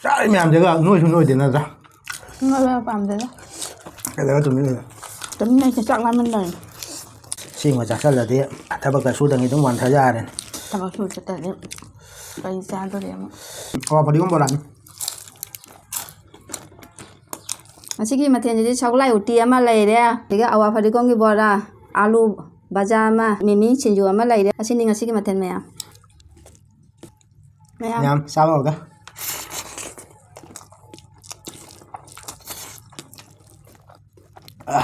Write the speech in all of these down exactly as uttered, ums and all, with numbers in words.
ꯆꯥꯔꯤ ꯃꯌꯥꯝꯁꯤꯒ ꯅꯣꯏꯁꯨ ꯅꯣꯏꯗꯦ ꯅꯠꯇ꯭ꯔꯥ? ꯉꯥ ꯄꯥꯝꯗꯦꯗ꯫ ꯀꯩꯗꯧꯔ ꯇꯨꯃꯤꯟ ꯂꯩꯅꯣ? ꯇꯨꯃꯤꯟ ꯂꯩꯁꯦ, ꯆꯥꯛ ꯂꯥꯝꯃꯟꯗꯅ꯫ ꯁꯤꯃ ꯆꯥꯁꯤꯜꯂꯗꯤ ꯊꯕꯛꯀ ꯁꯨꯗꯉꯩ ꯑꯗꯨꯝ ꯋꯥꯟꯊ ꯌꯥꯔꯦ꯫ ꯊꯕꯛ ꯁꯨ ꯆꯠꯇ꯭ꯔꯗꯤ ꯀꯩ ꯆꯥꯗꯣꯔꯤ ꯑꯃꯨꯛ? ꯑꯋꯥ ꯐꯗꯤꯒꯣꯝ ꯕꯣꯔꯥꯅꯤ꯫ ꯉꯁꯤꯒꯤ ꯃꯊꯦꯜꯁꯤꯗꯤ ꯁꯒꯣꯜꯍꯋꯥꯏ ꯎꯇꯤ ꯑꯃ ꯂꯩꯔꯦ, ꯑꯗꯒꯤ ꯑꯋꯥ ꯐꯗꯤꯒꯣꯝꯒꯤ ꯕꯣꯔꯥ, ꯑꯥꯂꯨ ꯚꯖꯥ ꯑꯃ, ꯃꯤꯃꯤ ꯁꯤꯡꯖꯨ ꯑꯃ ꯂꯩꯔꯦ꯫ ꯑꯁꯤꯅꯤ ꯉꯁꯤꯒꯤ ꯃꯊꯦꯜ ꯃꯌꯥꯝ꯫ ꯃꯌꯥꯝ꯫ ꯃꯌꯥꯝ ꯆꯥꯕ ꯍꯧꯔꯒ꯫ ꯑ,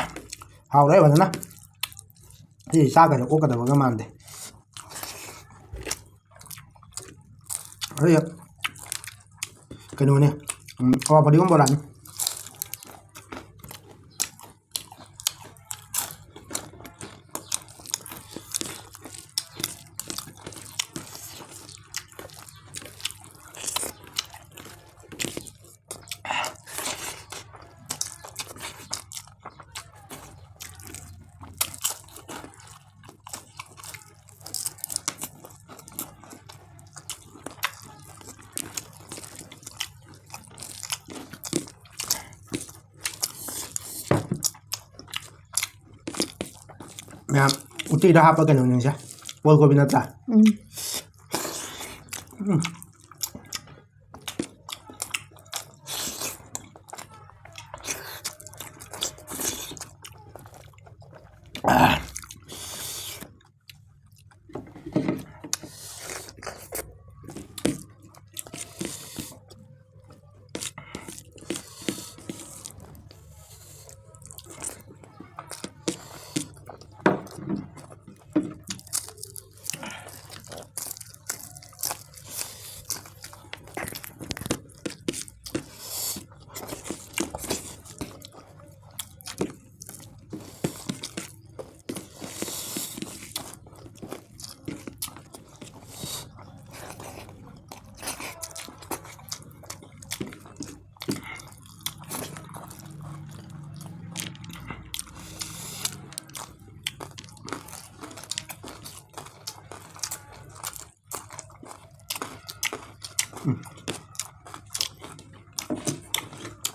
ꯍꯥꯎꯔꯦ ꯐꯖꯅ꯫ ꯁꯤ ꯆꯥꯈ꯭ꯔꯗꯤ ꯑꯣꯛꯀꯗꯕꯒ ꯃꯥꯟꯗꯦ꯫ ꯑꯗꯨꯗꯤ ꯀꯩꯅꯣꯅꯦ, ꯎꯝ, ꯑꯋꯥ ꯐꯗꯤꯒꯣꯝ ꯕꯣꯔꯥꯅꯤ꯫ ꯃꯌꯥꯝ ꯎꯇꯤꯗ ꯍꯥꯞꯄ ꯀꯩꯅꯣꯅꯤꯁꯦ, ꯑꯣꯜ ꯀꯣꯕꯤ ꯅꯠꯇ꯭ꯔꯥ? ꯎꯝ꯫ ꯎꯝ꯫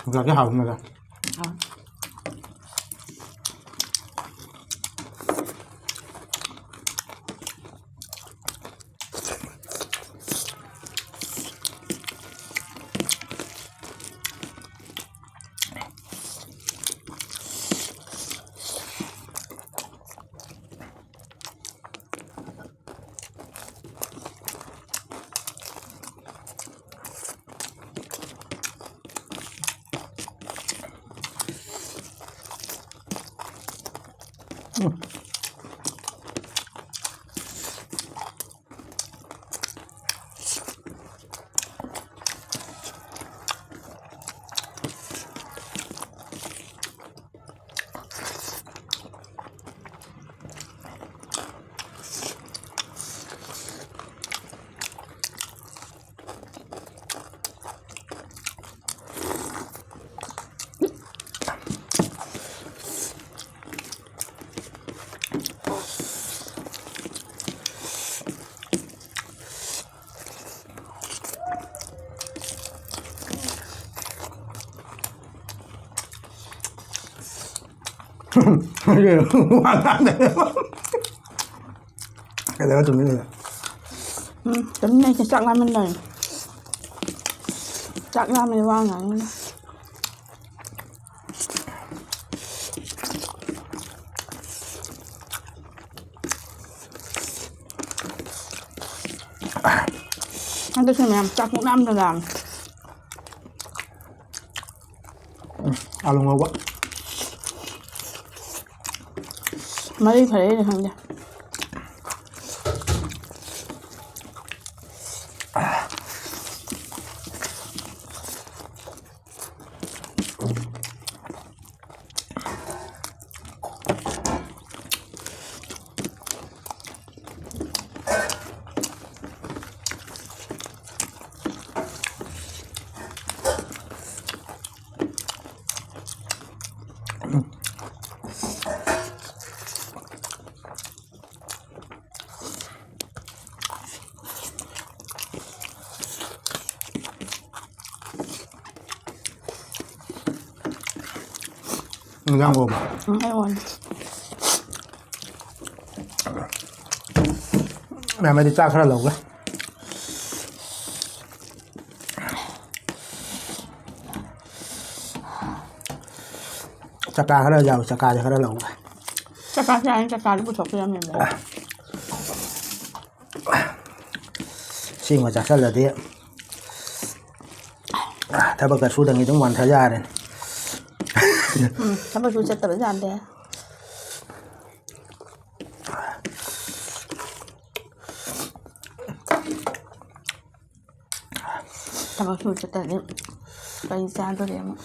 ꯌꯣꯡꯆꯥꯛꯁꯦ ꯍꯥꯎꯕꯅꯤꯗ꯫ ꯀꯩꯗꯧꯔ ꯇꯨꯃꯤꯟ ꯂꯩꯅꯣ? ꯎꯝ, ꯇꯨꯃꯤꯟ ꯂꯩꯇꯦ, ꯆꯥꯛ ꯂꯥꯝꯃꯟ ꯂꯩꯔꯦ꯫ ꯆꯥꯛ ꯂꯥꯝꯃꯦ, ꯋꯥ ꯉꯥꯡꯉꯤꯅꯦ꯫ ꯍꯟꯗꯛꯁꯦ ꯃꯌꯥꯝ ꯆꯥꯛ ꯄꯨꯡꯂꯥꯝꯗ ꯂꯥꯝꯃꯦ꯫ ꯎꯝ, ꯑꯥꯂꯨ ꯉꯧꯕ꯫ ꯃꯔꯤ ꯐꯔꯛꯏꯔ ꯈꯪꯗꯦ꯫ ꯏꯟꯖꯥꯡ ꯄꯣꯝꯕ꯫ ꯎꯝ, ꯑꯩ ꯑꯣꯏꯅ꯫ ꯃꯌꯥꯝ, ꯑꯩꯗꯤ ꯆꯥꯛ ꯈꯔ ꯂꯧꯒꯦ꯫ ꯆꯀꯥ ꯈꯔ ꯌꯥꯎ, ꯆꯀꯥꯁꯦ ꯈꯔ ꯂꯧꯒꯦ꯫ ꯆꯀꯥꯁꯦ ꯌꯥꯅꯤ, ꯆꯀꯥꯗꯤ ꯄꯨꯊꯣꯛꯄꯤꯔꯝꯃꯦꯕ꯫ ꯁꯤꯃ ꯆꯥꯁꯤꯜꯂꯗꯤ ꯊꯕꯛꯀ ꯁꯨꯗꯉꯩ ꯑꯗꯨꯝ ꯋꯥꯟꯊ ꯌꯥꯔꯦꯅꯦ꯫ ꯎꯝ, ꯊꯕꯛ ꯁꯨ ꯆꯠꯇꯕ ꯌꯥꯗꯦ꯫ ꯊꯕꯛ ꯁꯨ ꯆꯠꯇ꯭ꯔꯗꯤ ꯀꯔꯤ ꯆꯥꯗꯣꯔꯤ ꯑꯃꯨꯛ?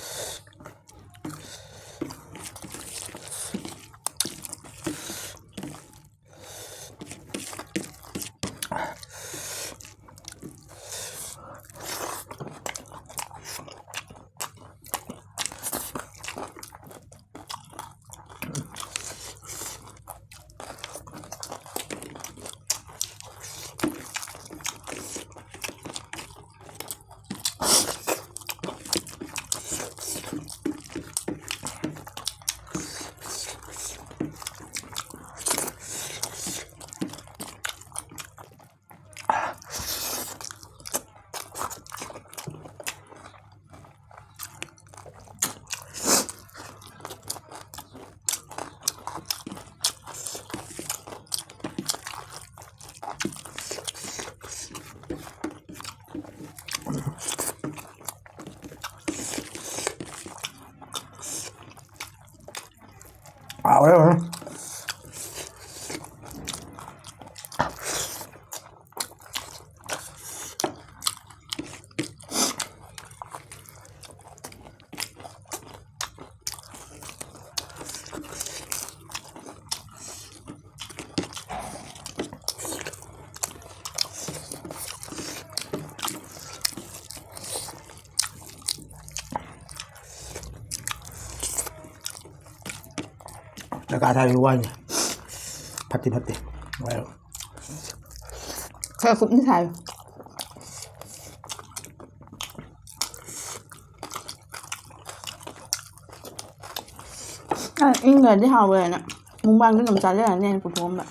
ꯍꯥꯎꯔꯦ, ꯍꯥꯎꯔꯦ꯫ ꯗꯔꯀꯥꯔ ꯇꯥꯔꯤꯕ ꯋꯥꯏꯅꯤ꯫ ꯐꯠꯇꯦ, ꯐꯠꯇꯦ꯫ ꯋꯥꯏ꯫ ꯈꯔ ꯀꯨꯞꯅ ꯁꯥꯏꯌꯨ꯫ ꯑ, ꯏꯪꯈ꯭ꯔꯗꯤ ꯍꯥꯎꯋꯦꯅ ꯃꯨꯛꯕꯥꯡꯗ ꯑꯗꯨꯝ ꯆꯥꯖꯔꯅꯤ ꯑꯩꯅ ꯄꯨꯊꯣꯛꯑꯝꯕ꯫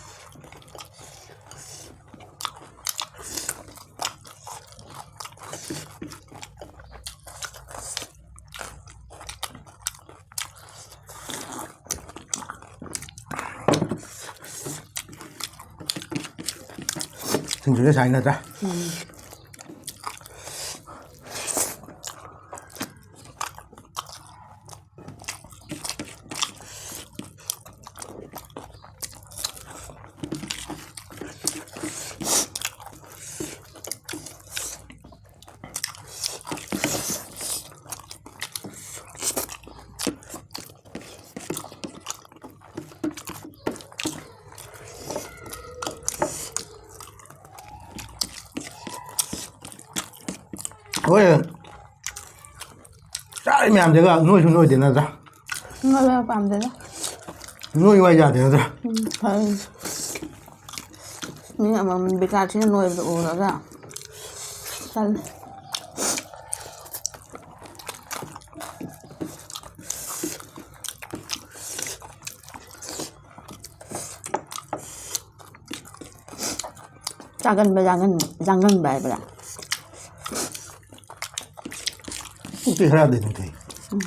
ꯁꯤꯡꯖꯨꯁꯦ ꯁꯥꯏ ꯅꯠꯇ꯭ꯔꯥ? ꯎꯝ꯫ ꯍꯣꯏ꯫ ꯆꯥꯔꯤ ꯃꯌꯥꯝꯁꯤꯒ ꯅꯣꯏꯁꯨ ꯅꯣꯏꯗꯦ ꯅꯠꯇ꯭ꯔꯥ? ꯅꯣꯏꯕ ꯄꯥꯝꯗꯦꯗ꯫ ꯅꯣꯏ ꯋꯥ ꯌꯥꯗꯦ ꯅꯠꯇ꯭ꯔꯥ? ꯎꯝ, ꯐꯔꯦ꯫ ꯃꯤ ꯑꯃꯃꯝ ꯕꯤꯀꯥ ꯊꯤꯅ ꯅꯣꯏꯕꯗꯣ ꯎꯔꯒ ꯇꯜꯂꯦ꯫ ꯆꯥꯒꯟꯕ, ꯌꯥꯡꯒꯟꯕ, ꯌꯥꯡꯒꯟꯕ ꯍꯥꯏꯕ꯭ꯔꯥ? ꯄꯨꯛꯇꯤ ꯈꯔꯗꯤ ꯑꯗꯨꯝ ꯊꯩ꯫ ꯎꯝ꯫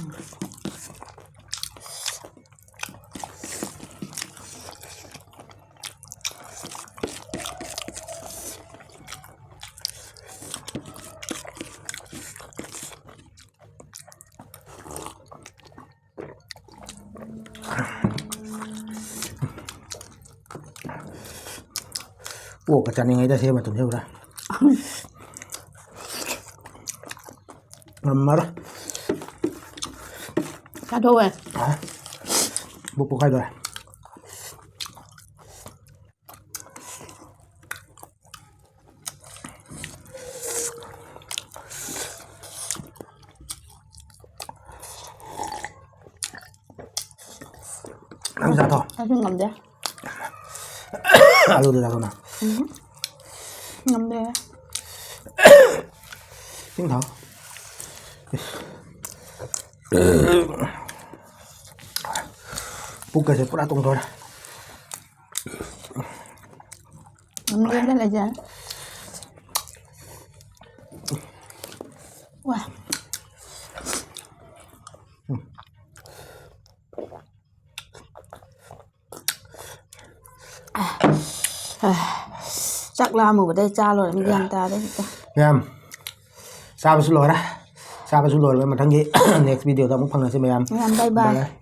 ꯑꯣꯛꯀ ꯆꯥꯅꯤꯡꯉꯩꯗ ꯁꯤ ꯃꯇꯝꯁꯤꯗ꯫ ꯉꯝꯃꯔꯣꯏ꯫ ꯆꯥꯊꯣꯛꯑꯦ꯫ ꯑ? ꯄꯨꯛ ꯄꯣꯛꯈꯥꯏꯗꯧꯔꯦ꯫ ꯅꯪ ꯆꯥꯊꯣꯛ꯫ ꯑꯩꯁꯨ ꯉꯝꯗꯦ꯫ ꯑꯂꯨꯗꯨ ꯆꯥꯊꯣꯛ ꯅꯪ꯫ ꯎꯝ꯫ ꯉꯝꯗꯦ꯫ ꯏꯁꯤꯡ ꯊꯥꯎ꯫ ꯏꯁ꯫ ꯄꯨꯛꯀꯁꯦ ꯄꯨꯔꯥ ꯇꯣꯡꯊꯣꯔꯦ꯫ ꯂꯝꯖꯦꯜꯗ ꯂꯩꯖꯔꯦ꯫ ꯋꯥ꯫ ꯆꯥꯛ ꯂꯥꯝꯃꯨꯕꯗꯩ ꯆꯥ ꯂꯣꯏꯔꯦ, ꯒ꯭ꯌꯥꯟ ꯇꯥꯗꯦ ꯍꯦꯛꯇ꯫ ꯃꯌꯥꯝ, ꯆꯥꯕꯁꯨ ꯂꯣꯏꯔꯦ꯫ ꯆꯥꯕꯁꯨ ꯂꯣꯏꯔꯕ ꯃꯊꯪꯒꯤ next video ꯗ ꯑꯃꯨꯛ ꯐꯪꯅꯁꯤ ꯃꯌꯥꯝ꯫ ꯃꯌꯥꯝ, bye bye꯫ Bye bye꯫